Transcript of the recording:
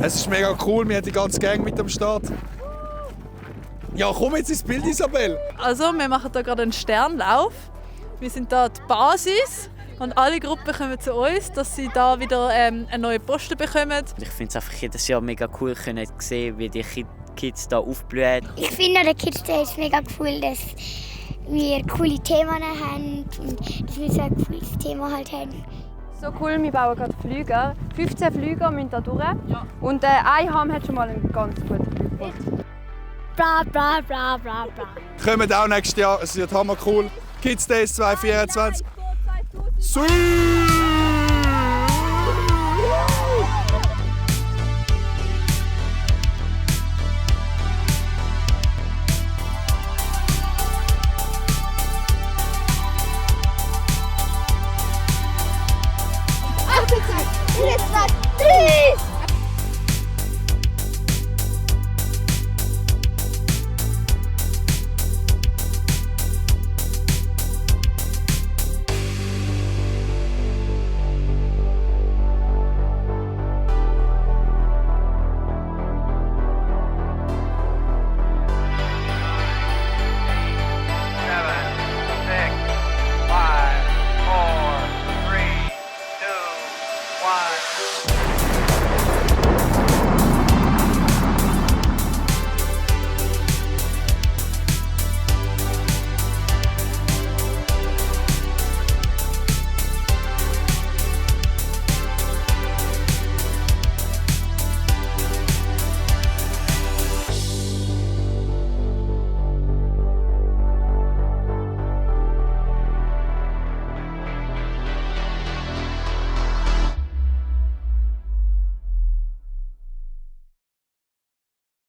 Es ist mega cool, wir haben die ganze Gang mit am Start. Ja, komm jetzt ins Bild, Isabel. Also, wir machen hier gerade einen Sternlauf. Wir sind hier die Basis und alle Gruppen kommen zu uns, dass sie da wieder einen neuen Posten bekommen. Ich finde es einfach jedes Jahr mega cool, zu sehen, wie die Kids hier aufblühen. Ich finde der Kids Day ist mega cool, dass wir coole Themen haben und dass wir so ein cooles Thema halt haben. So cool, wir bauen gerade Flüge. 15 Flüge müssen hier durch. Ja. Und ein Ham hat schon mal einen ganz guten Flug. Bla bla bla bla bla. Kommt auch nächstes Jahr, es wird hammer cool. Kids Days 2024. Sweet!